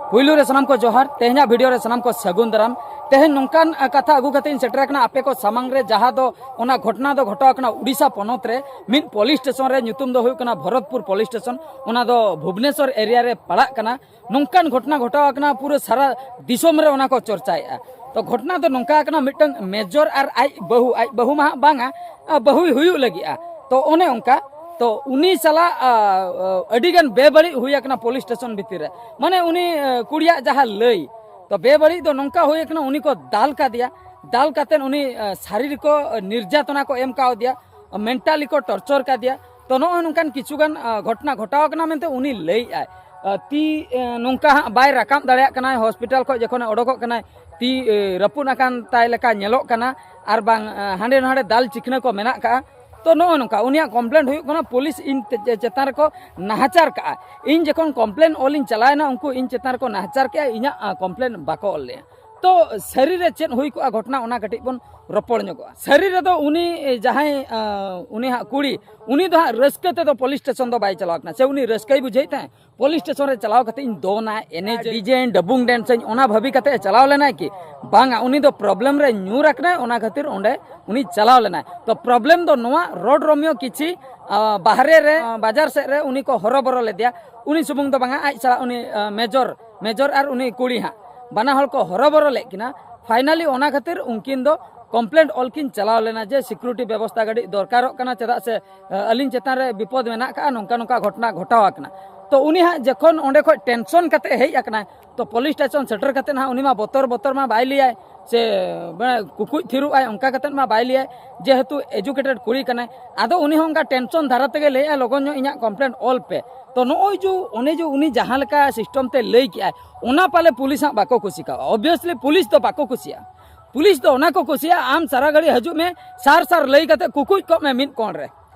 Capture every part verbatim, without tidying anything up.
ᱯᱩᱭᱞᱩ ᱨᱮ ᱥᱟᱱᱟᱢ ᱠᱚ ᱡᱚᱦᱟᱨ, ᱛᱮᱦᱮᱧᱟᱜ ᱵᱷᱤᱰᱤᱭᱳ ᱨᱮ ᱥᱟᱱᱟᱢ ᱠᱚ ᱥᱟᱹᱜᱩᱱ ᱫᱟᱨᱟᱢ᱾ ᱛᱮᱦᱮᱧ ᱱᱚᱝᱠᱟᱱ ᱟ, ᱠᱟᱛᱷᱟ ᱟᱹᱜᱩ ᱠᱟᱛᱮ ᱤᱧ ᱥᱮᱴᱮᱨ ᱟᱠᱟᱱᱟ ᱟᱯᱮ ᱠᱚ ᱥᱟᱢᱟᱝ ᱨᱮ, ᱡᱟᱦᱟᱸ ᱫᱚ ᱚᱱᱟ ᱜᱷᱚᱴᱱᱟ ᱫᱚ ᱜᱷᱚᱴᱟᱣ ᱟᱠᱟᱱᱟ ᱩᱰᱤᱥᱟ ᱯᱚᱱᱚᱛ ᱨᱮ ᱢᱤᱫ ᱯᱩᱞᱤᱥ ᱥᱴᱮᱥᱚᱱ ᱨᱮ, ᱧᱩᱛᱩᱢ ᱫᱚ ᱦᱩᱭᱩᱜ ᱠᱟᱱᱟ ᱵᱷᱚᱨᱚᱛᱯᱩᱨ ᱯᱩᱞᱤᱥ ᱥᱴᱮᱥᱚᱱ, ᱚᱱᱟ ᱫᱚ ᱵᱷᱩᱵᱽᱱᱮᱥᱚᱨ ᱮᱨᱤᱭᱟ ᱨᱮ ᱯᱟᱲᱟᱜ ᱠᱟᱱᱟ᱾ ᱱᱚᱝᱠᱟᱱ ᱜᱷᱚᱴᱱᱟ ᱜᱷᱚᱴᱟᱣ ᱟᱠᱟᱱᱟ, ᱯᱩᱨᱟᱹ ᱥᱟᱨᱟ ᱫᱤᱥᱚᱢ ᱨᱮ ᱚᱱᱟ ᱠᱚ ᱪᱚᱨᱪᱟᱭᱮᱫᱼᱟ᱾ ᱛᱚ ᱜᱷᱚᱴᱱᱟ ᱫᱚ ᱱᱚᱝᱠᱟ ᱟᱠᱟᱱᱟ, ᱢᱤᱫᱴᱟᱝ ᱢᱮᱡᱚᱨ ᱟᱨ ᱟᱡ ᱵᱟᱹᱦᱩ, ᱟᱡ ᱵᱟᱹᱦᱩ ᱢᱟ ᱦᱟᱸᱜ ᱵᱟᱝᱟ, ᱟ, ᱵᱟᱹᱦᱩᱭ ᱦᱩᱭᱩᱜ ᱞᱟᱹᱜᱤᱫᱼᱟ᱾ ᱛᱚ ᱚᱱᱮ ᱚᱱᱠᱟ, ᱛᱚ ᱩᱱᱤ ᱥᱟᱞᱟᱜ ᱟ, ᱟ, ᱟᱹᱰᱤᱜᱟᱱ ᱵᱮᱵᱟᱹᱲᱤᱡ ᱦᱩᱭ ᱟᱠᱟᱱᱟ ᱯᱩᱞᱤᱥ ᱥᱴᱮᱥᱚᱱ ᱵᱷᱤᱛᱤᱨ ᱨᱮ᱾ ᱢᱟᱱᱮ ᱩᱱᱤ ᱟ, ᱠᱩᱲᱤᱭᱟᱜ ᱡᱟᱦᱟᱸ ᱞᱟᱹᱭ, ᱛᱚ ᱵᱮᱵᱟᱹᱲᱤᱡ ᱫᱚ ᱱᱚᱝᱠᱟ ᱦᱩᱭ ᱟᱠᱟᱱᱟ, ᱩᱱᱤ ᱠᱚ ᱫᱟᱞ ᱠᱟᱫᱮᱭᱟ, ᱫᱟᱞ ᱠᱟᱛᱮᱫ ᱩᱱᱤ ᱟ, ᱥᱟᱨᱤᱨᱤᱠᱚ ᱱᱤᱨᱡᱟᱛᱚᱱᱟ ᱠᱚ ᱮᱢ ᱠᱟᱣᱫᱮᱭᱟ, ᱢᱮᱱᱴᱟᱞᱤ ᱠᱚ ᱴᱚᱨᱪᱚᱨ ᱠᱟᱫᱮᱭᱟ᱾ ᱛᱚ ᱱᱚᱜᱼᱚ ᱱᱚᱝᱠᱟᱱ ᱠᱤᱪᱷᱩᱜᱟᱱ ᱟ, ᱜᱷᱚᱴᱱᱟ ᱜᱷᱚᱴᱟᱣ ᱟᱠᱟᱱᱟ ᱢᱮᱱᱛᱮ ᱩᱱᱤ ᱞᱟᱹᱭᱮᱫᱼᱟᱭ᱾ ᱟ, ᱛᱤ ᱟ, ᱱᱚᱝᱠᱟ ᱦᱟᱸᱜ ᱵᱟᱭ ᱨᱟᱠᱟᱵ ᱫᱟᱲᱮᱭᱟᱜ ᱠᱟᱱᱟᱭ, ᱦᱚᱥᱯᱤᱴᱟᱞ ᱠᱷᱚᱱ ᱡᱚᱠᱷᱚᱱᱮ ᱚᱰᱚᱠᱚᱜ ᱠᱟᱱᱟᱭ, ᱛᱤ ᱟ, ᱨᱟᱹᱯᱩᱫ ᱟᱠᱟᱱ ᱛᱟᱭ ᱞᱮᱠᱟ ᱧᱮᱞᱚᱜ ᱠᱟᱱᱟ, ᱟᱨ ᱵᱟᱝ ᱟ, ᱦᱟᱸᱰᱮ ᱱᱟᱰᱮ ᱫᱟᱞ ᱪᱤᱠᱷᱱᱟᱹ ᱠᱚ ᱢᱮᱱᱟᱜ ᱠᱟᱜᱼᱟ᱾ ᱛᱚ ᱱᱚᱜᱼᱚ ᱱᱚᱝᱠᱟ ᱩᱱᱤᱭᱟᱜ ᱠᱚᱢᱯᱞᱮᱱᱴ ᱦᱩᱭᱩᱜ ᱠᱟᱱᱟ, ᱯᱩᱞᱤᱥ ᱤᱧ ᱛᱮ-, ᱪᱮᱛᱟᱱ ᱨᱮᱠᱚ ᱱᱟᱦᱟᱪᱟᱨ ᱠᱟᱜᱼᱟ᱾ ᱤᱧ ᱡᱚᱠᱷᱚᱱ ᱠᱚᱢᱯᱞᱮᱱ ᱚᱞ ᱤᱧ ᱪᱟᱞᱟᱣᱮᱱᱟ, ᱩᱱᱠᱩ ᱤᱧ ᱪᱮᱛᱟᱱ ᱨᱮᱠᱚ ᱱᱟᱦᱟᱪᱟᱨ ᱠᱮᱜᱼᱟ, ᱤᱧᱟᱹᱜ ᱟ, ᱠᱚᱢᱯᱞᱮᱱ ᱵᱟᱠᱚ ᱚᱞ ᱞᱮᱜᱼᱟ᱾ ᱛᱚ ᱥᱟᱹᱨᱤ ᱨᱮ ᱪᱮᱫ ᱦᱩᱭ ᱠᱚᱜᱼᱟ ᱜᱷᱚᱴᱱᱟ, ᱚᱱᱟ ᱠᱟᱹᱴᱤᱡ ᱵᱚᱱ ᱨᱚᱯᱚᱲ ᱧᱚᱜᱚᱜᱼᱟ᱾ ᱥᱟᱹᱨᱤ ᱨᱮᱫᱚ ᱩᱱᱤ ᱡᱟᱦᱟᱸᱭ ᱟ, ᱩᱱᱤ ᱦᱟᱸᱜ ᱠᱩᱲᱤ, ᱩᱱᱤ ᱫᱚ ᱦᱟᱸᱜ ᱨᱟᱹᱥᱠᱟᱹ ᱛᱮᱫᱚ ᱯᱩᱞᱤᱥ ᱥᱴᱮᱥᱚᱱ ᱫᱚ ᱵᱟᱭ ᱪᱟᱞᱟᱣ ᱠᱟᱱᱟ, ᱥᱮ ᱩᱱᱤ ᱨᱟᱹᱥᱠᱟᱹᱭ ᱵᱩᱡᱷᱟᱹᱣᱮᱫ ᱛᱟᱦᱮᱸᱫ ᱯᱩᱞᱤᱥ ᱥᱴᱮᱥᱚᱱ ᱨᱮ ᱪᱟᱞᱟᱣ ᱠᱟᱛᱮ ᱤᱧ ᱫᱚᱱᱟ, ᱮᱱᱮᱡᱟᱹᱧ, ᱰᱤᱡᱮᱧ, ᱰᱟᱵᱩᱝ ᱰᱮᱱᱥᱟᱹᱧ, ᱚᱱᱟ ᱵᱷᱟᱹᱵᱤ ᱠᱟᱛᱮ ᱮ ᱪᱟᱞᱟᱣ ᱞᱮᱱᱟᱭ ᱠᱤ? ᱵᱟᱝᱟ, ᱩᱱᱤ ᱫᱚ ᱯᱨᱚᱵᱞᱮᱢ ᱨᱮ ᱧᱩᱨ ᱟᱠᱟᱱᱟᱭ, ᱚᱱᱟ ᱠᱷᱟᱹᱛᱤᱨ ᱚᱸᱰᱮ ᱩᱱᱤ ᱪᱟᱞᱟᱣ ᱞᱮᱱᱟᱭ᱾ ᱛᱚ ᱯᱨᱚᱵᱞᱮᱢ ᱫᱚ ᱱᱚᱣᱟ, ᱨᱳᱰ ᱨᱳᱢᱤᱭᱳ ᱠᱤᱪᱷᱤ ᱟ, ᱵᱟᱦᱨᱮ ᱨᱮ, ᱟ, ᱵᱟᱡᱟᱨ ᱥᱮᱫ ᱨᱮ ᱩᱱᱤ ᱠᱚ ᱦᱚᱨᱚᱵᱚᱨᱚ ᱞᱮᱫᱮᱭᱟ᱾ ᱩᱱᱤ ᱥᱩᱢᱩᱝ ᱫᱚ ᱵᱟᱝᱟ, ᱟᱡ ᱥᱟᱞᱟᱜ ᱩᱱᱤ ᱟ, ᱢᱮᱡᱚᱨ, ᱢᱮᱡᱚᱨ ᱟᱨ ᱩᱱᱤ ᱠᱩᱲᱤ ᱦᱟᱸᱜ, ᱵᱟᱱᱟ ᱦᱚᱲ ᱠᱚ ᱦᱚᱨᱚᱵᱚᱨᱚ ᱞᱮᱫ ᱠᱤᱱᱟ᱾ ᱯᱷᱟᱭᱱᱟᱞᱤ ᱚᱱᱟ ᱠᱷᱟᱹᱛᱤᱨ ᱩᱱᱠᱤᱱ ᱫᱚ ᱠᱚᱢᱯᱞᱮᱱᱴ ᱚᱞ ᱠᱤᱱ ᱪᱟᱞᱟᱣ ᱞᱮᱱᱟ ᱡᱮ ᱥᱤᱠᱩᱨᱤᱴᱤ ᱵᱮᱵᱚᱥᱛᱷᱟ ᱠᱟᱹᱴᱤᱡ ᱫᱚᱨᱠᱟᱨᱚᱜ ᱠᱟᱱᱟ, ᱪᱮᱫᱟᱜ ᱥᱮ ᱟ, ᱟᱹᱞᱤᱧ ᱪᱮᱛᱟᱱ ᱨᱮ ᱵᱤᱯᱚᱫ ᱢᱮᱱᱟᱜ ᱠᱟᱜᱼᱟ, ᱱᱚᱝᱠᱟ ᱱᱚᱝᱠᱟ ᱜᱷᱚᱴᱚᱱᱟ ᱜᱷᱚᱴᱟᱣ ᱟᱠᱟᱱᱟ᱾ ᱛᱚ ᱩᱱᱤ ᱦᱟᱸᱜ ᱡᱚᱠᱷᱚᱱ ᱚᱸᱰᱮ ᱠᱷᱚᱱ ᱴᱮᱱᱥᱚᱱ ᱠᱟᱛᱮ ᱦᱮᱡ ᱟᱠᱟᱱᱟᱭ, ᱛᱚ ᱯᱩᱞᱤᱥ ᱥᱴᱮᱥᱚᱱ ᱥᱮᱴᱮᱨ ᱠᱟᱛᱮ ᱦᱟᱸᱜ ᱩᱱᱤ ᱢᱟ ᱵᱚᱛᱚᱨ ᱵᱚᱛᱚᱨ ᱢᱟ ᱵᱟᱭ ᱞᱟᱹᱭᱟᱭ ᱥᱮ, ᱢᱟᱱᱮ, ᱠᱩᱠᱩᱡ ᱛᱷᱤᱨᱚᱜ ᱟᱭ, ᱚᱱᱠᱟ ᱠᱟᱛᱮ ᱢᱟ ᱵᱟᱭ ᱞᱟᱹᱭᱟᱭ, ᱡᱮᱦᱮᱛᱩ ᱮᱡᱩᱠᱮᱴᱮᱰ ᱠᱩᱲᱤ ᱠᱟᱱᱟᱭ᱾ ᱟᱫᱚ ᱩᱱᱤ ᱦᱚᱸ ᱚᱱᱠᱟ ᱴᱮᱱᱥᱚᱱ ᱫᱷᱟᱨᱟ ᱛᱮᱜᱮ ᱞᱟᱹᱭᱮᱫᱼᱟᱭ, "ᱞᱚᱜᱚᱱ ᱧᱚᱜ ᱤᱧᱟᱹᱜ ᱠᱚᱢᱯᱞᱮᱱᱴ ᱚᱞ ᱯᱮ᱾" ᱛᱚ ᱱᱚᱜᱼᱚᱭ ᱡᱮ ᱚᱱᱮ ᱡᱮ ᱩᱱᱤ ᱡᱟᱦᱟᱸ ᱞᱮᱠᱟ ᱥᱤᱥᱴᱮᱢ ᱛᱮ ᱞᱟᱹᱭ ᱠᱮᱜᱼᱟᱭ, ᱚᱱᱟ ᱯᱟᱞᱮ ᱯᱩᱞᱤᱥ ᱦᱟᱸᱜ ᱵᱟᱠᱚ ᱠᱩᱥᱤ ᱠᱟᱜᱼᱟ᱾ ᱚᱵᱵᱷᱤᱭᱟᱥᱞᱤ ᱯᱩᱞᱤᱥ ᱫᱚ ᱵᱟᱠᱚ ᱠᱩᱥᱤᱭᱟᱜᱼᱟ᱾ ᱯᱩᱞᱤᱥ ᱫᱚ ᱚᱱᱟ ᱠᱚ ᱠᱩᱥᱤᱭᱟᱜᱼᱟ, ᱟᱢ ᱥᱟᱨᱟ ᱜᱷᱟᱹᱲᱤ ᱦᱤᱡᱩᱜ ᱢᱮ, ᱥᱟᱨ ᱥᱟᱨ ᱞᱟᱹᱭ ᱠᱟᱛᱮ ᱠᱩᱠᱩᱡ ᱠᱚᱜ ᱢᱮ ᱢᱤᱫ ᱠᱚᱬ ᱨᱮ,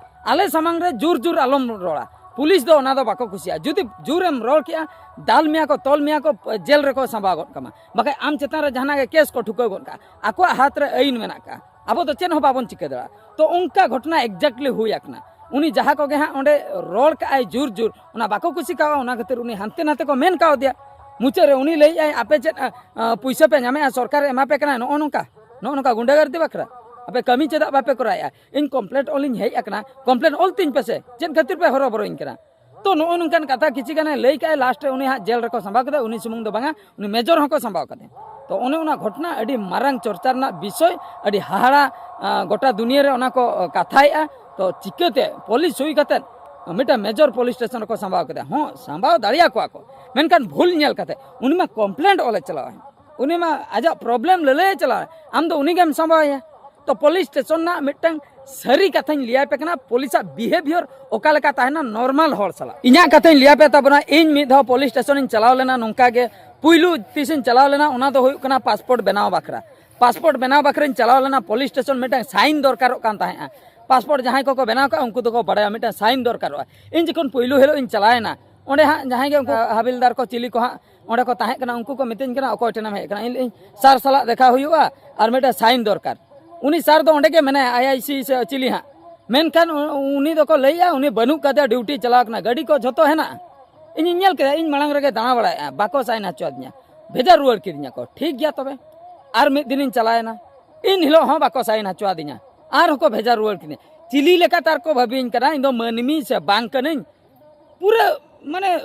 ᱟᱞᱮ ᱥᱟᱢᱟᱝ ᱨᱮ ᱡᱳᱨ ᱡᱳᱨ ᱟᱞᱚᱢ ᱨᱚᱲᱟ᱾ ᱯᱩᱞᱤᱥ ᱫᱚ ᱚᱱᱟ ᱫᱚ ᱵᱟᱠᱚ ᱠᱩᱥᱤᱭᱟᱜᱼᱟ᱾ ᱡᱩᱫᱤ ᱡᱳᱨᱮᱢ ᱨᱚᱲ ᱠᱮᱜᱼᱟ, ᱫᱟᱞ ᱢᱮᱭᱟ ᱠᱚ, ᱛᱚᱞ ᱢᱮᱭᱟ ᱠᱚ, ᱡᱮᱞ ᱨᱮᱠᱚ ᱥᱟᱸᱵᱟᱣ ᱜᱚᱫ ᱠᱟᱢᱟ, ᱵᱟᱠᱷᱟᱡ ᱟᱢ ᱪᱮᱛᱟᱱ ᱨᱮ ᱡᱟᱦᱟᱱᱟᱜ ᱜᱮ ᱠᱮᱥ ᱠᱚ ᱴᱷᱩᱠᱟᱹᱣ ᱜᱚᱫ ᱠᱟᱜᱼᱟ᱾ ᱟᱠᱚᱣᱟᱜ ᱦᱟᱛ ᱨᱮ ᱟᱹᱭᱤᱱ ᱢᱮᱱᱟᱜ ᱠᱟᱜᱼᱟ, ᱟᱵᱚ ᱫᱚ ᱪᱮᱫ ᱦᱚᱸ ᱵᱟᱵᱚᱱ ᱪᱤᱠᱟᱹ ᱫᱟᱲᱮᱭᱟᱜᱼᱟ᱾ ᱛᱚ ᱚᱱᱠᱟ ᱜᱷᱚᱴᱚᱱᱟ ᱮᱠᱡᱮᱠᱴᱞᱤ ᱦᱩᱭ ᱟᱠᱟᱱᱟ᱾ ᱩᱱᱤ ᱡᱟᱦᱟᱸ ᱠᱚᱜᱮ ᱦᱟᱸᱜ ᱚᱸᱰᱮ ᱨᱚᱲ ᱠᱟᱜᱼᱟᱭ ᱡᱳᱨ ᱡᱳᱨ, ᱚᱱᱟ ᱵᱟᱠᱚ ᱠᱩᱥᱤ ᱠᱟᱣᱟ, ᱚᱱᱟ ᱠᱷᱟᱹᱛᱤᱨ ᱩᱱᱤ ᱦᱟᱱᱛᱮ ᱱᱟᱛᱮ ᱠᱚ ᱢᱮᱱ ᱠᱟᱣᱫᱮᱭᱟ᱾ ᱢᱩᱪᱟᱹᱫ ᱨᱮ ᱩᱱᱤ ᱞᱟᱹᱭᱮᱫᱼᱟᱭ, "ᱟᱯᱮ ᱪᱮᱫ ᱟ, ᱟ, ᱯᱩᱭᱥᱟᱹ ᱯᱮ ᱧᱟᱢᱮᱫᱼᱟ, ᱥᱚᱨᱠᱟᱨᱮ ᱮᱢᱟ ᱯᱮ ᱠᱟᱱᱟ, ᱱᱚᱜᱼᱚ ᱱᱚᱝᱠᱟ, ᱱᱚᱜᱼᱚ ᱱᱚᱝᱠᱟ ᱜᱩᱱᱰᱟᱹᱜᱟᱨᱫᱤ ᱵᱟᱠᱷᱨᱟ? ᱟᱯᱮ ᱠᱟᱹᱢᱤ ᱪᱮᱫᱟᱜ ᱵᱟᱯᱮ ᱠᱚᱨᱟᱣᱮᱫᱼᱟ? ᱤᱧ ᱠᱚᱢᱯᱞᱮᱱᱴ ᱚᱞᱤᱧ ᱦᱮᱡ ᱟᱠᱟᱱᱟ, ᱠᱚᱢᱯᱞᱮᱱᱴ ᱚᱞ ᱛᱤᱧ ᱯᱮᱥᱮ, ᱪᱮᱫ ᱠᱷᱟᱹᱛᱤᱨ ᱯᱮ ᱦᱚᱨᱚᱵᱚᱨᱚᱧ ᱠᱟᱱᱟ?" ᱛᱚ ᱱᱚᱜᱼᱚ ᱱᱚᱝᱠᱟᱱ ᱠᱟᱛᱷᱟ ᱠᱤᱪᱷᱤ ᱜᱟᱱᱮ ᱞᱟᱹᱭ ᱠᱟᱜᱼᱟᱭ, ᱞᱟᱥᱴ ᱨᱮ ᱩᱱᱤ ᱦᱟᱸᱜ ᱡᱮᱞ ᱨᱮᱠᱚ ᱥᱟᱢᱵᱟᱣ ᱠᱮᱫᱮᱭᱟ, ᱩᱱᱤ ᱥᱩᱢᱩᱝ ᱫᱚ ᱵᱟᱝᱟ, ᱩᱱᱤ ᱢᱮᱡᱚᱨ ᱦᱚᱸᱠᱚ ᱥᱟᱢᱵᱟᱣ ᱠᱟᱫᱮᱭᱟ᱾ ᱛᱚ ᱚᱱᱮ ᱚᱱᱟ ᱜᱷᱚᱴᱱᱟ ᱟᱹᱰᱤ ᱢᱟᱨᱟᱝ ᱪᱚᱨᱪᱟ ᱨᱮᱱᱟᱜ ᱵᱤᱥᱚᱭ, ᱟᱹᱰᱤ ᱦᱟᱦᱟᱲᱟ, ᱟ, ᱜᱚᱴᱟ ᱫᱩᱱᱤᱭᱟᱹ ᱨᱮ ᱚᱱᱟ ᱠᱚ, ᱟ, ᱠᱟᱛᱷᱟᱭᱮᱫᱼᱟ᱾ ᱛᱚ ᱪᱤᱠᱟᱹᱛᱮ ᱯᱩᱞᱤᱥ ᱦᱩᱭ ᱠᱟᱛᱮᱫ ᱢᱤᱫᱴᱟᱝ ᱢᱮᱡᱚᱨ ᱯᱩᱞᱤᱥ ᱥᱴᱮᱥᱚᱱ ᱨᱮᱠᱚ ᱥᱟᱢᱵᱟᱣ ᱠᱮᱫᱟ? ᱦᱚᱸ, ᱥᱟᱢᱵᱟᱣ ᱫᱟᱲᱮᱭᱟᱠᱚᱣᱟ ᱠᱚ, ᱢᱮᱱᱠᱷᱟᱱ ᱵᱷᱩᱞ ᱧᱮᱞ ᱠᱟᱛᱮᱫ᱾ ᱩᱱᱤ ᱢᱟ ᱠᱚᱢᱯᱞᱮᱱᱴ ᱚᱞᱮ ᱪᱟᱞᱟᱣᱟ, ᱩᱱᱤ ᱢᱟ ᱟᱡᱟᱜ ᱯᱨᱚᱵᱞᱮᱢ ᱞᱟᱹᱞᱟᱹᱭᱮ ᱪᱟᱞᱟᱣᱟ, ᱟᱢ ᱫᱚ ᱩᱱᱤ ᱜᱮᱢ ᱥᱟᱢᱵᱟᱣᱮᱭᱟ᱾ ᱛᱚ ᱯᱩᱞᱤᱥ ᱥᱴᱮᱥᱚᱱ ᱨᱮᱱᱟᱜ ᱢᱤᱫᱴᱟᱝ ᱥᱟᱹᱨᱤ ᱠᱟᱛᱷᱟᱧ ᱞᱟᱹᱭᱟᱭ ᱯᱮ ᱠᱟᱱᱟ, ᱯᱩᱞᱤᱥᱟᱜ ᱵᱤᱦᱮᱵᱤᱭᱚᱨ ᱚᱠᱟ ᱞᱮᱠᱟ ᱛᱟᱦᱮᱱᱟ ᱱᱚᱨᱢᱟᱞ ᱦᱚᱲ ᱥᱟᱞᱟᱜ᱾ ᱤᱧᱟᱹᱜ ᱠᱟᱛᱷᱟᱧ ᱞᱟᱹᱭᱟᱯᱮ ᱛᱟᱵᱚᱱᱟ, ᱤᱧ ᱢᱤᱫ ᱫᱷᱟᱣ ᱯᱩᱞᱤᱥ ᱥᱴᱮᱥᱚᱱ ᱤᱧ ᱪᱟᱞᱟᱣ ᱞᱮᱱᱟ, ᱱᱚᱝᱠᱟ ᱜᱮ ᱯᱩᱭᱞᱩ ᱛᱤᱥᱤᱧ ᱪᱟᱞᱟᱣ ᱞᱮᱱᱟ, ᱚᱱᱟ ᱫᱚ ᱦᱩᱭᱩᱜ ᱠᱟᱱᱟ ᱯᱟᱥᱯᱳᱨᱴ ᱵᱮᱱᱟᱣ ᱵᱟᱠᱷᱨᱟ᱾ ᱯᱟᱥᱯᱳᱨᱴ ᱵᱮᱱᱟᱣ ᱵᱟᱠᱷᱨᱟᱧ ᱪᱟᱞᱟᱣ ᱞᱮᱱᱟ ᱯᱩᱞᱤᱥ ᱥᱴᱮᱥᱚᱱ, ᱢᱤᱫᱴᱟᱝ ᱥᱟᱭᱤᱱ ᱫᱚᱨᱠᱟᱨᱚᱜ ᱠᱟᱱ ᱛᱟᱦᱮᱸᱜᱼᱟ᱾ ᱯᱟᱥᱯᱳᱨᱴ ᱡᱟᱦᱟᱸᱭ ᱠᱚᱠᱚ ᱵᱮᱱᱟᱣ ᱠᱟᱜᱼᱟ, ᱩᱱᱠᱩ ᱫᱚᱠᱚ ᱵᱟᱲᱟᱭᱟ ᱢᱤᱫᱴᱟᱝ ᱥᱟᱭᱤᱱ ᱫᱚᱨᱠᱟᱨᱚᱜᱼᱟ᱾ ᱤᱧ ᱡᱚᱠᱷᱚᱱ ᱯᱩᱭᱞᱩ ᱦᱤᱞᱳᱜ ᱤᱧ ᱪᱟᱞᱟᱣᱮᱱᱟ, ᱚᱸᱰᱮ ᱦᱟᱸᱜ ᱡᱟᱦᱟᱸᱭ ᱜᱮ ᱩᱱᱠᱩ ᱦᱟᱵᱤᱞᱫᱟᱨ ᱠᱚ ᱪᱤᱞᱤ ᱠᱚ ᱦᱟᱸᱜ ᱚᱸᱰᱮ ᱠᱚ ᱛᱟᱦᱮᱸ ᱠᱟᱱᱟ, ᱩᱱᱠᱩ ᱠᱚ ᱢᱤᱛᱟᱹᱧ ᱠᱟᱱᱟ, "ᱚᱠᱚᱭ ᱴᱷᱮᱱᱮᱢ ᱦᱮᱡ ᱟᱠᱟᱱᱟ?" ᱤᱧ ᱞᱟᱹᱭᱮᱫᱼᱟᱹᱧ, "ᱥᱟᱨ ᱥᱟᱞᱟᱜ ᱫᱮᱠᱷᱟ ᱦᱩᱭᱩᱜᱼᱟ ᱟᱨ ᱢᱤᱫᱴᱟᱝ ᱥᱟᱭᱤᱱ ᱫᱚᱨᱠᱟᱨ᱾" ᱩᱱᱤ ᱥᱟᱨ ᱫᱚ ᱚᱸᱰᱮ ᱜᱮ ᱢᱮᱱᱟᱭᱟ, ᱟᱭ ᱟᱭ ᱥᱤ ᱥᱮ ᱪᱤᱞᱤ ᱦᱟᱸᱜ, ᱢᱮᱱᱠᱷᱟᱱ ᱩ-, ᱩᱱᱤ ᱫᱚᱠᱚ ᱞᱟᱹᱭᱮᱜᱼᱟ, "ᱩᱱᱤ ᱵᱟᱹᱱᱩᱜ ᱠᱟᱫᱮᱭᱟ, ᱰᱤᱭᱩᱴᱤ ᱪᱟᱞᱟᱣ ᱠᱟᱱᱟ, ᱜᱟᱹᱰᱤ ᱠᱚ ᱡᱷᱚᱛᱚ ᱦᱮᱱᱟᱜᱼᱟ᱾" ᱤᱧᱤᱧ ᱧᱮᱞ ᱠᱮᱫᱟ, ᱤᱧ ᱢᱟᱲᱟᱝ ᱨᱮᱜᱮ ᱫᱟᱬᱟ ᱵᱟᱲᱟᱭᱮᱫᱼᱟ, ᱵᱟᱠᱚ ᱥᱟᱭᱤᱱ ᱦᱚᱪᱚ ᱟᱫᱤᱧᱟ, ᱵᱷᱮᱡᱟ ᱨᱩᱣᱟᱹᱲ ᱠᱤᱫᱤᱧᱟ ᱠᱚ᱾ ᱴᱷᱤᱠ ᱜᱮᱭᱟ ᱛᱚᱵᱮ, ᱟᱨ ᱢᱤᱫ ᱫᱤᱱᱤᱧ ᱪᱟᱞᱟᱣᱮᱱᱟ, ᱤᱱ ᱦᱤᱞᱳᱜ ᱦᱚᱸ ᱵᱟᱠᱚ ᱥᱟᱭᱤᱱ ᱦᱚᱪᱚ ᱟᱫᱤᱧᱟ, ᱟᱨ ᱦᱚᱸᱠᱚ ᱵᱷᱮᱡᱟ ᱨᱩᱣᱟᱹᱲ ᱠᱤᱫᱤᱧᱟ᱾ ᱪᱤᱞᱤ ᱞᱮᱠᱟ ᱛᱟᱨᱠᱚ ᱵᱷᱟᱹᱵᱤᱭᱟᱹᱧ ᱠᱟᱱᱟ, ᱤᱧ ᱫᱚ ᱢᱟᱹᱱᱢᱤ ᱥᱮ ᱵᱟᱝ ᱠᱟᱹᱱᱟᱹᱧ? ᱯᱩᱨᱟᱹ ᱢᱟᱱᱮ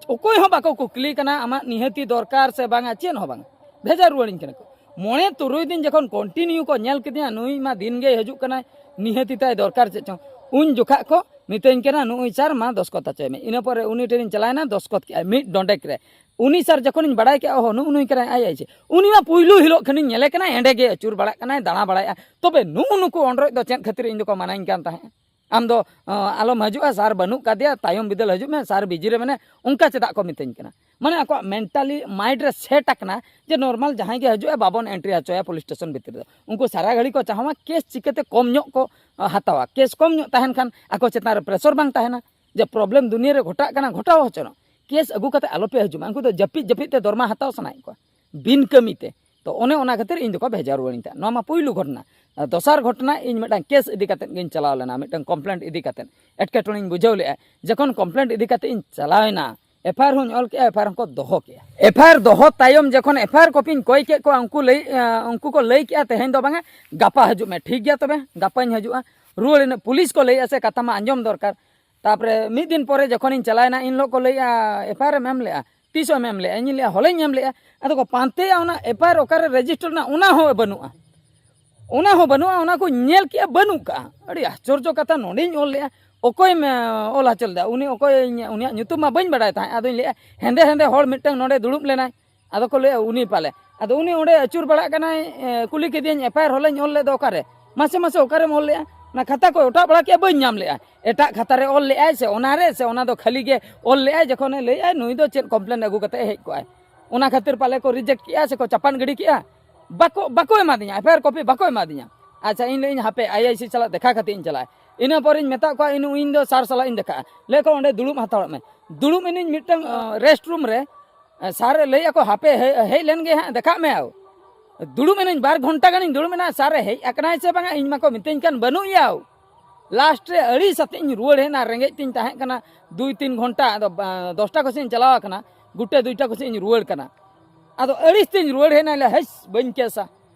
ᱚᱠᱚᱭ ᱦᱚᱸ ᱵᱟᱠᱚ ᱠᱩᱠᱞᱤ ᱠᱟᱱᱟ, ᱟᱢᱟᱜ ᱱᱤᱦᱟᱹᱛᱤ ᱫᱚᱨᱠᱟᱨ ᱥᱮ ᱵᱟᱝᱟ, ᱪᱮᱫ ᱦᱚᱸ ᱵᱟᱝᱟ, ᱵᱷᱮᱡᱟ ᱨᱩᱣᱟᱹᱲᱤᱧ ᱠᱟᱱᱟ ᱠᱚ᱾ ᱢᱚᱬᱮ ᱛᱩᱨᱩᱭ ᱫᱤᱱ ᱡᱚᱠᱷᱚᱱ ᱠᱚᱱᱴᱤᱱᱤᱭᱩ ᱠᱚ ᱧᱮᱞ ᱠᱤᱫᱤᱧᱟ, ᱱᱩᱭ ᱢᱟ ᱫᱤᱱ ᱜᱮᱭ ᱦᱤᱡᱩᱜ ᱠᱟᱱᱟᱭ, ᱱᱤᱦᱟᱹᱛᱤ ᱛᱟᱭ ᱫᱚᱨᱠᱟᱨ ᱪᱮᱫ ᱪᱚᱝ, ᱩᱱ ᱡᱚᱠᱷᱟᱜ ᱠᱚ ᱢᱤᱛᱟᱹᱧ ᱠᱟᱱᱟ, "ᱱᱩᱜᱼᱩᱭ ᱥᱟᱨ ᱢᱟ ᱫᱚᱥᱠᱚᱛ ᱦᱚᱪᱚᱭ ᱢᱮ᱾" ᱤᱱᱟᱹ ᱯᱚᱨᱮ ᱩᱱᱤ ᱴᱷᱮᱱᱤᱧ ᱪᱟᱞᱟᱣᱮᱱᱟ, ᱫᱚᱥᱠᱚᱛ ᱠᱮᱜᱼᱟᱭ ᱢᱤᱫ ᱰᱚᱸᱰᱮᱠ ᱨᱮ᱾ ᱩᱱᱤ ᱥᱟᱨ ᱡᱚᱠᱷᱚᱱᱤᱧ ᱵᱟᱲᱟᱭ ᱠᱮᱜᱼᱟ, ᱚᱦᱚ, ᱱᱩᱜᱼᱩ ᱱᱩᱭ ᱠᱟᱱᱟᱭ ᱟᱭ ᱟᱭ ᱥᱤ, ᱩᱱᱤ ᱢᱟ ᱯᱩᱭᱞᱩ ᱦᱤᱞᱳᱜ ᱠᱷᱚᱱᱤᱧ ᱧᱮᱞᱮ ᱠᱟᱱᱟ, ᱮᱸᱰᱮ ᱜᱮ ᱟᱹᱪᱩᱨ ᱵᱟᱲᱟᱜ ᱠᱟᱱᱟᱭ, ᱫᱟᱬᱟ ᱵᱟᱲᱟᱭᱮᱜᱼᱟ᱾ ᱛᱚᱵᱮ ᱱᱩᱜᱼᱩ ᱱᱩᱠᱩ ᱚᱸᱰᱨᱚᱡ ᱫᱚ ᱪᱮᱫ ᱠᱷᱟᱹᱛᱤᱨ ᱤᱧ ᱫᱚᱠᱚ ᱢᱟᱱᱟᱧ ᱠᱟᱱ ᱛᱟᱦᱮᱸᱫ? ᱟᱢ ᱫᱚ, ᱟᱸ, ᱟᱞᱚᱢ ᱦᱤᱡᱩᱜᱼᱟ, ᱥᱟᱨ ᱵᱟᱹᱱᱩᱜ ᱠᱟᱫᱮᱭᱟ, ᱛᱟᱭᱚᱢ ᱵᱤᱫᱟᱹᱞ ᱦᱤᱡᱩᱜ ᱢᱮ, ᱥᱟᱨ ᱵᱤᱡᱤ ᱨᱮ ᱢᱮᱱᱟᱭᱟ, ᱚᱱᱠᱟ ᱪᱮᱫᱟᱜ ᱠᱚ ᱢᱤᱛᱟᱹᱧ ᱠᱟᱱᱟ? ᱢᱟᱱᱮ ᱟᱠᱚᱣᱟᱜ ᱢᱮᱱᱴᱟᱞᱤ ᱢᱟᱭᱤᱱᱰ ᱨᱮ ᱥᱮᱴ ᱟᱠᱟᱱᱟ ᱡᱮ ᱱᱚᱨᱢᱟᱞ ᱡᱟᱦᱟᱸᱭ ᱜᱮ ᱦᱤᱡᱩᱜᱼᱟ, ᱵᱟᱵᱚᱱ ᱮᱱᱴᱨᱤ ᱦᱚᱪᱚᱭᱟ ᱯᱩᱞᱤᱥ ᱥᱴᱮᱥᱚᱱ ᱵᱷᱤᱛᱤᱨ ᱨᱮ᱾ ᱩᱱᱠᱩ ᱥᱟᱨᱟ ᱜᱷᱟᱹᱲᱤ ᱠᱚ ᱪᱟᱦᱟᱣᱟ ᱠᱮᱥ ᱪᱤᱠᱟᱹᱛᱮ ᱠᱚᱢ ᱧᱚᱜ ᱠᱚ, ᱟᱸ, ᱦᱟᱛᱟᱣᱟ, ᱠᱮᱥ ᱠᱚᱢ ᱧᱚᱜ ᱛᱟᱦᱮᱱ ᱠᱷᱟᱱ ᱟᱠᱚ ᱪᱮᱛᱟᱱ ᱨᱮ ᱯᱨᱮᱥᱚᱨ ᱵᱟᱝ ᱛᱟᱦᱮᱱᱟ ᱡᱮ ᱯᱨᱚᱵᱞᱮᱢ ᱫᱩᱱᱤᱭᱟᱹ ᱨᱮ ᱜᱷᱚᱴᱟᱜ ᱠᱟᱱᱟ, ᱜᱷᱚᱴᱟᱣ ᱦᱚᱪᱚᱱᱚᱜ, ᱠᱮᱥ ᱟᱹᱜᱩ ᱠᱟᱛᱮ ᱟᱞᱚᱯᱮ ᱦᱤᱡᱩᱜ ᱢᱟ᱾ ᱩᱱᱠᱩ ᱫᱚ ᱡᱟᱹᱯᱤᱫ ᱡᱟᱹᱯᱤᱫ ᱛᱮ ᱫᱚᱨᱢᱟ ᱦᱟᱛᱟᱣ ᱥᱟᱱᱟᱭᱮᱫ ᱠᱚᱣᱟ, ᱵᱤᱱ ᱠᱟᱹᱢᱤ ᱛᱮ᱾ ᱛᱚ ᱚᱱᱮ ᱚᱱᱟ ᱠᱷᱟᱹᱛᱤᱨ ᱤᱧ ᱫᱚᱠᱚ ᱵᱷᱮᱡᱟ ᱨᱩᱣᱟᱹᱲᱤᱧ ᱛᱟᱦᱮᱸᱫ᱾ ᱱᱚᱣᱟ ᱢᱟ ᱯᱩᱭᱞᱩ ᱜᱷᱚᱴᱚᱱᱟ᱾ ᱟᱨ ᱫᱚᱥᱟᱨ ᱜᱷᱚᱴᱚᱱᱟ, ᱤᱧ ᱢᱤᱫᱴᱟᱝ ᱠᱮᱥ ᱤᱫᱤ ᱠᱟᱛᱮᱫ ᱜᱤᱧ ᱪᱟᱞᱟᱣ ᱞᱮᱱᱟ, ᱢᱤᱫᱴᱟᱝ ᱠᱚᱢᱯᱞᱮᱱᱴ ᱤᱫᱤ ᱠᱟᱛᱮᱫ ᱮᱴᱠᱮᱴᱚᱬᱮᱧ ᱵᱩᱡᱷᱟᱹᱣ ᱞᱮᱫᱼᱟ᱾ ᱡᱚᱠᱷᱚᱱ ᱠᱚᱢᱯᱞᱮᱱᱴ ᱤᱫᱤ ᱠᱟᱛᱮᱫ ᱤᱧ ᱪᱟᱞᱟᱣᱮᱱᱟ, ᱮᱯᱷ ᱟᱭ ᱟᱨ ᱦᱚᱸᱧ ᱚᱞ ᱠᱮᱜᱼᱟ, ᱮᱯᱷ ᱟᱭ ᱟᱨ ᱦᱚᱸᱠᱚ ᱫᱚᱦᱚ ᱠᱮᱜᱼᱟ᱾ ᱮᱯᱷ ᱟᱭ ᱟᱨ ᱫᱚᱦᱚ ᱛᱟᱭᱚᱢ ᱡᱚᱠᱷᱚᱱ ᱮᱯᱷ ᱟᱭ ᱟᱨ ᱠᱚᱯᱤᱧ ᱠᱚᱭ ᱠᱮᱫ ᱠᱚᱣᱟ, ᱩᱱᱠᱩ ᱞᱟᱹᱭ, ᱮ, ᱩᱱᱠᱩ ᱠᱚ ᱞᱟᱹᱭ ᱠᱮᱜᱼᱟ, "ᱛᱮᱦᱮᱧ ᱫᱚ ᱵᱟᱝᱟ, ᱜᱟᱯᱟ ᱦᱤᱡᱩᱜ ᱢᱮ᱾" "ᱴᱷᱤᱠ ᱜᱮᱭᱟ ᱛᱚᱵᱮ, ᱜᱟᱯᱟᱧ ᱦᱤᱡᱩᱜᱼᱟ᱾" ᱨᱩᱣᱟᱹᱲ ᱮᱱᱟ᱾ ᱯᱩᱞᱤᱥ ᱠᱚ ᱞᱟᱹᱭᱮᱜᱼᱟ ᱥᱮ, ᱠᱟᱛᱷᱟ ᱢᱟ ᱟᱸᱡᱚᱢ ᱫᱚᱨᱠᱟᱨ᱾ ᱛᱟᱨᱯᱚᱨᱮ ᱢᱤᱫ ᱫᱤᱱ ᱯᱚᱨᱮ ᱡᱚᱠᱷᱚᱱᱤᱧ ᱪᱟᱞᱟᱣᱮᱱᱟ, ᱮᱱ ᱦᱤᱞᱳᱜ ᱠᱚ ᱞᱟᱹᱭᱮᱜᱼᱟ, "ᱮᱯᱷ ᱟᱭ ᱟᱨ ᱮᱢ ᱮᱢ ᱞᱮᱜᱼᱟ?" "ᱛᱤᱥᱚᱜ ᱮᱢ ᱮᱢ ᱞᱮᱜᱼᱟ?" ᱤᱧ ᱞᱟᱹᱭᱮᱜᱼᱟ, "ᱦᱚᱞᱟᱧ ᱮᱢ ᱞᱮᱜᱼᱟ᱾" ᱟᱫᱚ ᱠᱚ ᱯᱟᱱᱛᱮᱭᱟ ᱚᱱᱟ ᱮᱯᱷ ᱟᱭ ᱟᱨ ᱚᱠᱟᱨᱮ ᱨᱮᱡᱤᱥᱴᱟᱨ ᱢᱮᱱᱟᱜᱼᱟ, ᱚᱱᱟ ᱦᱚᱸ ᱵᱟᱹᱱᱩᱜᱼᱟ᱾ ᱚᱱᱟ ᱦᱚᱸ ᱵᱟᱹᱱᱩᱜᱼᱟ, ᱚᱱᱟ ᱠᱚ ᱧᱮᱞ ᱠᱮᱜᱼᱟ, ᱵᱟᱹᱱᱩᱜ ᱠᱟᱜᱼᱟ᱾ ᱟᱹᱰᱤ ᱟᱥᱪᱚᱨᱡᱚ ᱠᱟᱛᱷᱟ, ᱱᱚᱰᱮᱧ ᱚᱞ ᱞᱮᱜᱼᱟ, ᱚᱠᱚᱭᱮᱢ, ᱮ, ᱚᱞ ᱦᱚᱪᱚ ᱞᱮᱫᱟ? ᱩᱱᱤ ᱚᱠᱚᱭ, ᱩᱱᱤᱭᱟᱜ ᱧᱩᱛᱩᱢ ᱢᱟ ᱵᱟᱹᱧ ᱵᱟᱰᱟᱭ ᱛᱟᱦᱮᱸᱫ᱾ ᱟᱫᱚᱧ ᱞᱟᱹᱭᱮᱜᱼᱟ, ᱦᱮᱸᱫᱮ ᱦᱮᱸᱫᱮ ᱦᱚᱲ ᱢᱤᱫᱴᱟᱝ ᱱᱚᱰᱮ ᱫᱩᱲᱩᱵ ᱞᱮᱱᱟᱭ, ᱟᱫᱚ ᱠᱚ ᱞᱟᱹᱭᱟ, "ᱩᱱᱤ ᱯᱟᱞᱮ?" ᱟᱫᱚ ᱩᱱᱤ ᱚᱸᱰᱮ ᱟᱹᱪᱩᱨ ᱵᱟᱲᱟᱜ ᱠᱟᱱᱟᱭ, ᱮ, ᱠᱩᱞᱤ ᱠᱮᱫᱮᱭᱟᱹᱧ, "ᱮᱯᱷ ᱟᱭ ᱟᱨ ᱦᱚᱞᱟᱧ ᱚᱞ ᱞᱮᱫ ᱫᱚ ᱚᱠᱟᱨᱮ? ᱢᱟᱥᱮ ᱢᱟᱥᱮ ᱚᱠᱟᱨᱮᱢ ᱚᱞ ᱞᱮᱜᱼᱟ?" "ᱚᱱᱟ ᱠᱷᱟᱛᱟ ᱠᱚ ᱚᱴᱟᱜ ᱵᱟᱲᱟ ᱠᱮᱜᱼᱟ, ᱵᱟᱹᱧ ᱧᱟᱢ ᱞᱮᱜᱼᱟ᱾ ᱮᱴᱟᱜ ᱠᱷᱟᱛᱟ ᱨᱮ ᱚᱞ ᱞᱮᱜᱼᱟᱭ ᱥᱮ ᱚᱱᱟ ᱨᱮ, ᱥᱮ ᱚᱱᱟ ᱫᱚ ᱠᱷᱟᱹᱞᱤ ᱜᱮ ᱚᱞ ᱞᱮᱜᱼᱟᱭ?" ᱡᱚᱠᱷᱚᱱᱮ ᱞᱟᱹᱭᱮᱜᱼᱟᱭ, "ᱱᱩᱭ ᱫᱚ ᱪᱮᱫ ᱠᱚᱢᱯᱞᱮᱱ ᱟᱹᱜᱩ ᱠᱟᱛᱮ ᱦᱮᱡ ᱠᱚᱜᱼᱟᱭ?" ᱚᱱᱟ ᱠᱷᱟᱹᱛᱤᱨ ᱯᱟᱞᱮ ᱠᱚ ᱨᱤᱡᱮᱠᱴ ᱠᱮᱜᱼᱟ ᱥᱮᱠᱚ ᱪᱟᱯᱟᱱ ᱜᱤᱰᱤ ᱠᱮᱜᱼᱟ, ᱵᱟᱠᱚ, ᱵᱟᱠᱚ ᱮᱢᱟᱫᱤᱧᱟ, ᱮᱯᱷ ᱟᱭ ᱟᱨ ᱠᱚᱯᱤ ᱵᱟᱠᱚ ᱮᱢᱟᱫᱤᱧᱟ᱾ ᱟᱪᱪᱷᱟ, ᱤᱧ ᱞᱟᱹᱭᱟᱹᱧ, "ᱦᱟᱯᱮ, ᱟᱭ ᱟᱭ ᱥᱤ ᱥᱟᱞᱟᱜ ᱫᱮᱠᱷᱟ ᱠᱟᱛᱮ ᱤᱧ ᱪᱟᱞᱟᱜᱼᱟ᱾" ᱤᱱᱟᱹ ᱯᱚᱨᱮᱧ ᱢᱮᱛᱟᱜ ᱠᱚᱣᱟ, "ᱤᱧ, ᱤᱧ ᱫᱚ ᱥᱟᱨ ᱥᱟᱞᱟᱜ ᱤᱧ ᱫᱮᱠᱷᱟᱜᱼᱟ᱾" ᱞᱟᱹᱭ ᱠᱚ, "ᱚᱸᱰᱮ ᱫᱩᱲᱩᱵ ᱦᱟᱛᱟᱲᱚᱜ ᱢᱮ᱾" ᱫᱩᱲᱩᱵ ᱮᱱᱟᱹᱧ ᱢᱤᱫᱴᱟᱝ, ᱟᱸ, ᱨᱮᱥᱴ ᱨᱩᱢ ᱨᱮ᱾ ᱟᱸ, ᱥᱟᱨᱮ ᱞᱟᱹᱭᱮᱜᱼᱟ ᱠᱚ, "ᱦᱟᱯᱮ, ᱦᱮᱡ, ᱦᱮᱡ ᱞᱮᱱ ᱜᱮ ᱦᱟᱸᱜ, ᱫᱮᱠᱷᱟᱜ ᱢᱮ ᱟᱣ᱾" ᱫᱩᱲᱩᱵ ᱮᱱᱟᱹᱧ, ᱵᱟᱨ ᱜᱷᱚᱱᱴᱟ ᱜᱟᱱᱤᱧ ᱫᱩᱲᱩᱵ ᱮᱱᱟ, ᱥᱟᱨᱮ ᱦᱮᱡ ᱟᱠᱟᱱᱟᱭ ᱥᱮ ᱵᱟᱝᱟ, ᱤᱧ ᱢᱟᱠᱚ ᱢᱤᱛᱟᱹᱧ ᱠᱟᱱ, "ᱵᱟᱹᱱᱩᱜ ᱮᱭᱟ ᱟᱣ᱾" ᱞᱟᱥᱴ ᱨᱮ ᱟᱹᱲᱤᱥ ᱟᱛᱮ ᱤᱧ ᱨᱩᱣᱟᱹᱲ ᱦᱮᱡ ᱮᱱᱟ, ᱨᱮᱸᱜᱮᱡ ᱛᱤᱧ ᱛᱟᱦᱮᱸ ᱠᱟᱱᱟ, ᱫᱩᱭ ᱛᱤᱱ ᱜᱷᱚᱱᱴᱟ, ᱟᱫᱚ, ᱵᱟ-, ᱫᱚᱥᱴᱟ ᱠᱚᱥᱮᱫ ᱤᱧ ᱪᱟᱞᱟᱣ ᱟᱠᱟᱱᱟ, ᱜᱩᱴᱮ ᱫᱩᱭᱴᱟ ᱠᱚᱥᱮᱫ ᱤᱧ ᱨᱩᱣᱟᱹᱲ ᱠᱟᱱᱟ᱾ ᱟᱫᱚ ᱟᱹᱲᱤᱥ ᱛᱤᱧ ᱨᱩᱣᱟᱹᱲ ᱦᱮᱡ ᱮᱱᱟ, ᱞᱟᱹᱭ, "ᱦᱮᱥ, ᱵᱟᱹᱧ ᱠᱮᱥᱟ᱾"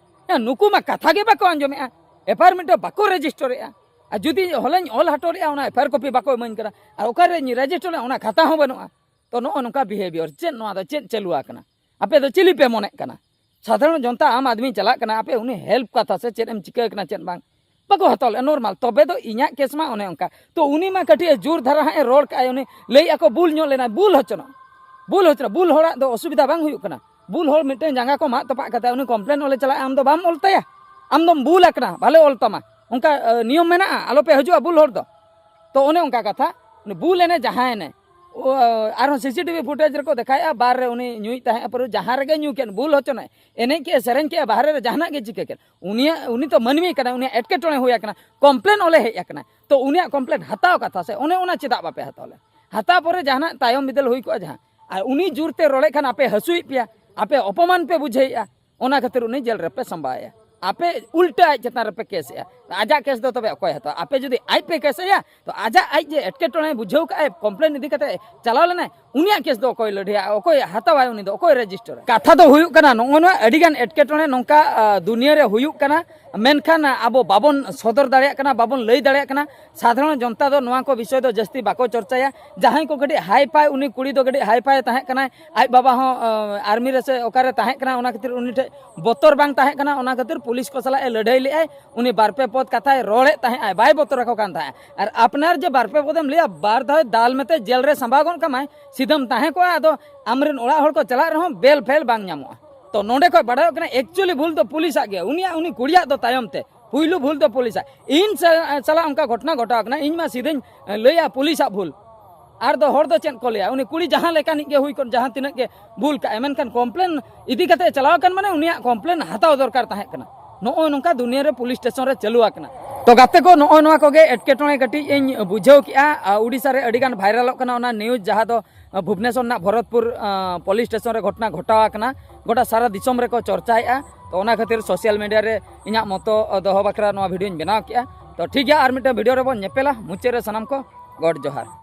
ᱭᱟ, ᱱᱩᱠᱩ ᱢᱟ ᱠᱟᱛᱷᱟ ᱜᱮ ᱵᱟᱠᱚ ᱟᱸᱡᱚᱢᱮᱜᱼᱟ, ᱮᱯᱷ ᱟᱭ ᱟᱨ ᱢᱤᱫᱴᱟᱝ ᱵᱟᱠᱚ ᱨᱮᱡᱤᱥᱴᱟᱨᱮᱜᱼᱟ᱾ ᱟᱨ ᱡᱩᱫᱤ ᱦᱚᱞᱟᱧ ᱚᱞ ᱦᱚᱴᱚ ᱞᱮᱜᱼᱟ, ᱚᱱᱟ ᱮᱯᱷ ᱟᱭ ᱟᱨ ᱠᱚᱯᱤ ᱵᱟᱠᱚ ᱤᱢᱟᱹᱧ ᱠᱟᱱᱟ, ᱟᱨ ᱚᱠᱟᱨᱮᱧ ᱨᱮᱡᱤᱥᱴᱟᱨ ᱞᱮᱜᱼᱟ, ᱚᱱᱟ ᱠᱷᱟᱛᱟ ᱦᱚᱸ ᱵᱟᱹᱱᱩᱜᱼᱟ᱾ ᱛᱚ, ᱱᱚᱜᱼᱚ ᱱᱚᱝᱠᱟ ᱵᱤᱦᱮᱵᱤᱭᱚᱨ, ᱪᱮᱫ ᱱᱚᱣᱟ ᱫᱚ, ᱪᱮᱫ ᱪᱟᱹᱞᱩ ᱟᱠᱟᱱᱟ? ᱟᱯᱮ ᱫᱚ ᱪᱤᱞᱤ ᱯᱮ ᱢᱚᱱᱮᱜ ᱠᱟᱱᱟ? ᱥᱟᱫᱷᱟᱨᱚᱱ ᱡᱚᱱᱛᱟ, ᱟᱢ ᱟᱫᱢᱤ ᱪᱟᱞᱟᱜ ᱠᱟᱱᱟ, ᱟᱯᱮ ᱩᱱᱤ ᱦᱮᱞᱯ ᱠᱟᱛᱷᱟ ᱥᱮ ᱪᱮᱫ ᱮᱢ ᱪᱤᱠᱟᱹ ᱠᱟᱱᱟ, ᱪᱮᱫ ᱵᱟᱝ, ᱵᱟᱠᱚ ᱦᱟᱛᱟᱣ ᱞᱮᱜᱼᱟ, ᱱᱚᱨᱢᱟᱞ᱾ ᱛᱚᱵᱮ ᱫᱚ ᱤᱧᱟᱹᱜ ᱠᱮᱥ ᱢᱟ ᱚᱱᱮ ᱚᱱᱠᱟ᱾ ᱛᱚ, ᱩᱱᱤ ᱢᱟ ᱠᱟᱹᱴᱤᱡ ᱮ ᱡᱳᱨ ᱫᱷᱟᱨᱟ ᱦᱟᱸᱜ ᱮ ᱨᱚᱲ ᱠᱟᱜᱼᱟᱭ, ᱩᱱᱤ ᱞᱟᱹᱭᱮᱜᱼᱟ ᱠᱚ ᱵᱩᱞ ᱧᱚᱜ ᱞᱮᱱᱟᱭ, ᱵᱩᱞ ᱦᱚᱪᱚᱱᱚᱜ, ᱵᱩᱞ ᱦᱚᱪᱚᱱᱚᱜ, ᱵᱩᱞ ᱦᱚᱲᱟᱜ ᱫᱚ ᱚᱥᱩᱵᱤᱫᱷᱟ ᱵᱟᱝ ᱦᱩᱭᱩᱜ ᱠᱟᱱᱟ᱾ ᱵᱩᱞ ᱦᱚᱲ ᱢᱤᱫᱴᱮᱱ ᱡᱟᱸᱜᱟ ᱠᱚ ᱢᱟᱜ ᱛᱚᱯᱟᱜ ᱠᱟᱛᱮ ᱩᱱᱤ ᱠᱚᱢᱯᱞᱮᱱ ᱚᱞᱮ ᱪᱟᱞᱟᱜᱼᱟ, ᱟᱢ ᱫᱚ ᱵᱟᱢ ᱚᱞ ᱛᱟᱭᱟ, ᱟᱢ ᱫᱚᱢ ᱵᱩᱞ ᱟᱠᱟᱱᱟ, ᱵᱷᱟᱞᱮ ᱚᱞ ᱛᱟᱢᱟ, ᱚᱱᱠᱟ, ᱮ, ᱱᱤᱭᱚᱢ ᱢᱮᱱᱟᱜᱼᱟ, ᱟᱞᱚᱯᱮ ᱦᱤᱡᱩᱜᱼᱟ ᱵᱩᱞ ᱦᱚᱲ ᱫᱚ᱾ ᱛᱚ, ᱚᱱᱮ ᱚᱱᱠᱟ ᱠᱟᱛᱷᱟ, ᱩᱱᱤ ᱵᱩᱞ ᱮᱱᱮ ᱡᱟᱦᱟᱸᱭᱮᱱᱮ, ᱳ, ᱟᱨᱦᱚᱸ ᱥᱤ ᱥᱤ ᱴᱤ ᱵᱷᱤ ᱯᱷᱩᱴᱮᱡᱽ ᱨᱮᱠᱚ ᱫᱮᱠᱷᱟᱭᱮᱜᱼᱟ, ᱵᱟᱨ ᱨᱮ ᱩᱱᱤ ᱧᱩᱭᱮᱫ ᱛᱟᱦᱮᱸᱜᱼᱟ ᱯᱟᱹᱣᱨᱟᱹ, ᱡᱟᱦᱟᱸ ᱨᱮᱜᱮ ᱧᱩ ᱠᱮᱫ, ᱵᱩᱞ ᱦᱚᱪᱚᱱᱟᱭ, ᱮᱱᱮᱡ ᱠᱮᱫᱼᱟ, ᱥᱮᱨᱮᱧ ᱠᱮᱫᱼᱟ, ᱵᱟᱦᱨᱮ ᱨᱮ ᱡᱟᱦᱟᱱᱟᱜ ᱜᱮ ᱪᱤᱠᱟᱹ ᱠᱮᱫ, ᱩᱱᱤᱭᱟᱜ, ᱩᱱᱤ ᱛᱚ ᱢᱟᱹᱱᱢᱤ ᱠᱟᱱᱟᱭ, ᱩᱱᱤᱭᱟᱜ ᱮᱴᱠᱮᱴᱚᱬᱮ ᱦᱩᱭ ᱟᱠᱟᱱᱟ, ᱠᱚᱢᱯᱞᱮᱱ ᱚᱞᱮ ᱦᱮᱡ ᱟᱠᱟᱱᱟ᱾ ᱛᱚ, ᱩᱱᱤᱭᱟᱜ ᱠᱚᱢᱯᱞᱮᱱ ᱦᱟᱛᱟᱣ ᱠᱟᱛᱷᱟ ᱥᱮ, ᱚᱱᱮ ᱚᱱᱟ ᱪᱮᱫᱟᱜ ᱵᱟᱯᱮ ᱦᱟᱛᱟᱣ ᱞᱮᱫ? ᱦᱟᱛᱟᱣ ᱯᱚᱨᱮ ᱡᱟᱦᱟᱱᱟᱜ ᱛᱟᱭᱚᱢ ᱵᱤᱫᱟᱹᱞ ᱦᱩᱭ ᱠᱚᱜᱼᱟ ᱡᱟᱦᱟᱸ, ᱟᱨ ᱩᱱᱤ ᱡᱳᱨᱛᱮ ᱨᱚᱲᱮᱫ ᱠᱷᱟᱱ ᱟᱯᱮ ᱦᱟᱹᱥᱩᱭᱮᱫ ᱯᱮᱭᱟ, ᱟᱯᱮ ᱚᱯᱚᱢᱟᱱ ᱯᱮ ᱵᱩᱡᱷᱟᱹᱣᱮᱫᱼᱟ, ᱚᱱᱟ ᱠᱷᱟᱹᱛᱤᱨ ᱩᱱᱤ ᱡᱮᱞ ᱨᱮᱯᱮ ᱥᱟᱢᱵᱟᱣᱮᱫᱼᱟ᱾ ᱟᱯᱮ ᱩᱞᱴᱟᱹ ᱟᱡ ᱪᱮᱛᱟᱱ ᱨᱮᱯᱮ ᱠᱮᱥᱮᱫᱼᱟ᱾ ᱟᱡᱟᱜ ᱠᱮᱥ ᱫᱚ ᱛᱚᱵᱮ ᱚᱠᱚᱭ ᱦᱟᱛᱟᱣᱟ? ᱟᱯᱮ ᱡᱩᱫᱤ ᱟᱡ ᱯᱮ ᱠᱮᱥᱮᱫᱼᱟ, ᱛᱚ ᱟᱡᱟᱜ, ᱟᱡ ᱡᱮ ᱮᱴᱠᱮᱴᱚᱬᱮ ᱵᱩᱡᱷᱟᱹᱣ ᱠᱟᱜᱼᱟᱭ, ᱠᱚᱢᱯᱞᱮᱱ ᱤᱫᱤ ᱠᱟᱛᱮ ᱪᱟᱞᱟᱣ ᱞᱮᱱᱟᱭ, ᱩᱱᱤᱭᱟᱜ ᱠᱮᱥ ᱫᱚ ᱚᱠᱚᱭ ᱞᱟᱹᱲᱦᱟᱹᱭᱟ, ᱚᱠᱚᱭ ᱦᱟᱛᱟᱣᱟᱭ, ᱩᱱᱤ ᱫᱚ ᱚᱠᱚᱭ ᱨᱮᱡᱤᱥᱴᱟᱨᱟ? ᱠᱟᱛᱷᱟ ᱫᱚ ᱦᱩᱭᱩᱜ ᱠᱟᱱᱟ, ᱱᱚᱜᱼᱚ ᱱᱚᱣᱟ ᱟᱹᱰᱤᱜᱟᱱ ᱮᱴᱠᱮᱴᱚᱬᱮ ᱱᱚᱝᱠᱟ ᱫᱩᱱᱤᱭᱟᱹ ᱨᱮ ᱦᱩᱭᱩᱜ ᱠᱟᱱᱟ, ᱢᱮᱱᱠᱷᱟᱱ ᱟᱵᱚ ᱵᱟᱵᱚᱱ ᱥᱚᱫᱚᱨ ᱫᱟᱲᱮᱭᱟᱜ ᱠᱟᱱᱟ, ᱵᱟᱵᱚᱱ ᱞᱟᱹᱭ ᱫᱟᱲᱮᱭᱟᱜ ᱠᱟᱱᱟ᱾ ᱥᱟᱫᱷᱟᱨᱚᱱ ᱡᱚᱱᱛᱟ ᱫᱚ ᱱᱚᱣᱟ ᱠᱚ ᱵᱤᱥᱚᱭ ᱫᱚ ᱡᱟᱹᱥᱛᱤ ᱵᱟᱠᱚ ᱪᱚᱨᱪᱟᱭᱟ᱾ ᱡᱟᱦᱟᱸᱭ ᱠᱚ ᱠᱟᱹᱴᱤᱡ ᱦᱟᱭ ᱯᱷᱟᱭ, ᱩᱱᱤ ᱠᱩᱲᱤ ᱫᱚ ᱠᱟᱹᱴᱤᱡ ᱦᱟᱭ ᱯᱷᱟᱭ ᱛᱟᱦᱮᱸ ᱠᱟᱱᱟᱭ, ᱟᱡ ᱵᱟᱵᱟ ᱦᱚᱸ ᱟᱨᱢᱤ ᱨᱮ ᱥᱮ ᱚᱠᱟᱨᱮ ᱛᱟᱦᱮᱸ ᱠᱟᱱᱟ, ᱚᱱᱟ ᱠᱷᱟᱹᱛᱤᱨ ᱩᱱᱤ ᱴᱷᱮᱱ ᱵᱚᱛᱚᱨ ᱵᱟᱝ ᱛᱟᱦᱮᱸ ᱠᱟᱱᱟ, ᱚᱱᱟ ᱠᱷᱟᱹᱛᱤᱨ ᱯᱩᱞᱤᱥ ᱠᱚ ᱥᱟᱞᱟᱜ ᱮ ᱞᱟᱹᱲᱦᱟᱹᱭ ᱞᱮᱫᱟᱭ᱾ ᱩᱱᱤ ᱵᱟᱨ ᱯᱮ ᱯᱚᱫ ᱠᱟᱛᱷᱟᱭ ᱨᱚᱲᱮᱫ ᱛᱟᱦᱮᱸᱫ ᱟᱭ, ᱵᱟᱭ ᱵᱚᱛᱚᱨ ᱟᱠᱚ ᱠᱟᱱ ᱛᱟᱦᱮᱸᱫ᱾ ᱟᱨ ᱟᱯᱱᱟᱨ ᱡᱮ ᱵᱟᱨ ᱯᱮ ᱯᱚᱫᱮᱢ ᱞᱟᱹᱭᱟ, ᱵᱟᱨ ᱫᱷᱟᱣ ᱫᱟᱞ ᱢᱮᱛᱮ ᱡᱮᱞ ᱨᱮ ᱥᱟᱢᱵᱟᱣ ᱜᱚᱫ ᱠᱟᱢᱟᱭ, ᱥᱤᱫᱷᱟᱹᱢ ᱛᱟᱦᱮᱸ ᱠᱚᱜᱼᱟ, ᱟᱫᱚ ᱟᱢᱨᱮᱱ ᱚᱲᱟᱜ ᱦᱚᱲ ᱠᱚ ᱪᱟᱞᱟᱜ ᱨᱮᱦᱚᱸ ᱵᱮᱞ ᱯᱷᱮᱞ ᱵᱟᱝ ᱧᱟᱢᱚᱜᱼᱟ᱾ ᱛᱚ ᱱᱚᱸᱰᱮ ᱠᱷᱚᱱ ᱵᱟᱰᱟᱭᱚᱜ ᱠᱟᱱᱟ, ᱮᱠᱪᱩᱭᱮᱞᱤ ᱵᱷᱩᱞ ᱫᱚ ᱯᱩᱞᱤᱥᱟᱜ ᱜᱮ, ᱩᱱᱤᱭᱟᱜ, ᱩᱱᱤ ᱠᱩᱲᱤᱭᱟᱜ ᱫᱚ ᱛᱟᱭᱚᱢ ᱛᱮ, ᱯᱩᱭᱞᱩ ᱵᱷᱩᱞ ᱫᱚ ᱯᱩᱞᱤᱥᱟᱜ᱾ ᱤᱧ ᱥᱟ-, ᱥᱟᱞᱟᱜ ᱚᱱᱠᱟ ᱜᱷᱚᱴᱚᱱᱟ ᱜᱷᱚᱴᱟᱣ ᱠᱟᱱᱟ, ᱤᱧ ᱢᱟ ᱥᱤᱫᱷᱟᱹᱧ ᱞᱟᱹᱭᱟ ᱯᱩᱞᱤᱥᱟᱜ ᱵᱷᱩᱞ᱾ ᱟᱨ ᱫᱚ ᱦᱚᱲ ᱫᱚ ᱪᱮᱫ ᱠᱚ ᱞᱟᱹᱭᱟ, ᱩᱱᱤ ᱠᱩᱲᱤ ᱡᱟᱦᱟᱸ ᱞᱮᱠᱟᱱᱤᱡ ᱜᱮ ᱦᱩᱭ ᱠᱚᱜ, ᱡᱟᱦᱟᱸ ᱛᱤᱱᱟᱹᱜ ᱜᱮ ᱵᱷᱩᱞ ᱠᱟᱜᱼᱟᱭ, ᱢᱮᱱᱠᱷᱟᱱ ᱠᱚᱢᱯᱞᱮᱱ ᱤᱫᱤ ᱠᱟᱛᱮ ᱪᱟᱞᱟᱣ ᱟᱠᱟᱱ ᱢᱟᱱᱮ ᱩᱱᱤᱭᱟᱜ ᱠᱚᱢᱯᱞᱮᱱ ᱦᱟᱛᱟᱣ ᱫᱚᱨᱠᱟᱨ ᱛᱟᱦᱮᱸ ᱠᱟᱱᱟ᱾ ᱱᱚᱜᱼᱚᱭ ᱱᱚᱝᱠᱟ ᱫᱩᱱᱤᱭᱟᱹ ᱨᱮ ᱯᱩᱞᱤᱥ ᱥᱴᱮᱥᱚᱱ ᱨᱮ ᱪᱟᱹᱞᱩ ᱟᱠᱟᱱᱟ᱾ ᱛᱚ ᱜᱟᱛᱮ ᱠᱚ, ᱱᱚᱜᱼᱚᱭ ᱱᱚᱣᱟ ᱠᱚᱜᱮ ᱮᱴᱠᱮᱴᱚᱬᱮ ᱠᱟᱹᱴᱤᱡ ᱤᱧ ᱵᱩᱡᱷᱟᱹᱣ ᱠᱮᱜᱼᱟ᱾ ᱟᱨ ᱩᱰᱤᱥᱟ ᱨᱮ ᱟᱹᱰᱤᱜᱟᱱ ᱵᱷᱟᱭᱨᱟᱞᱚᱜ ᱠᱟᱱᱟ ᱚᱱᱟ ᱱᱤᱭᱩᱡᱽ, ᱡᱟᱦᱟᱸ ᱫᱚ ᱵᱷᱩᱵᱽᱱᱮᱥᱚᱨ ᱨᱮᱱᱟᱜ ᱵᱷᱚᱨᱚᱛᱯᱩᱨ, ᱟᱸ, ᱯᱩᱞᱤᱥ ᱥᱴᱮᱥᱚᱱ ᱨᱮ ᱜᱷᱚᱴᱚᱱᱟ ᱜᱷᱚᱴᱟᱣ ᱟᱠᱟᱱᱟ, ᱜᱚᱴᱟ ᱥᱟᱨᱟ ᱫᱤᱥᱚᱢ ᱨᱮᱠᱚ ᱪᱚᱨᱪᱟᱭᱮᱫᱼᱟ᱾ ᱛᱚ ᱚᱱᱟ ᱠᱷᱟᱹᱛᱤᱨ ᱥᱳᱥᱟᱞ ᱢᱤᱰᱤᱭᱟ ᱨᱮ ᱤᱧᱟᱹᱜ ᱢᱚᱛᱚ ᱫᱚᱦᱚ ᱵᱟᱠᱷᱨᱟ ᱱᱚᱣᱟ ᱵᱷᱤᱰᱤᱭᱳᱧ ᱵᱮᱱᱟᱣ ᱠᱮᱜᱼᱟ᱾ ᱛᱚ ᱴᱷᱤᱠ ᱜᱮᱭᱟ, ᱟᱨ ᱢᱤᱫᱴᱮᱱ ᱵᱷᱤᱰᱤᱭᱳ ᱨᱮᱵᱚᱱ ᱧᱮᱯᱮᱞᱟ᱾ ᱢᱩᱪᱟᱹᱫ ᱨᱮ ᱥᱟᱱᱟᱢ ᱠᱚ ᱜᱚᱰ ᱡᱚᱦᱟᱨ᱾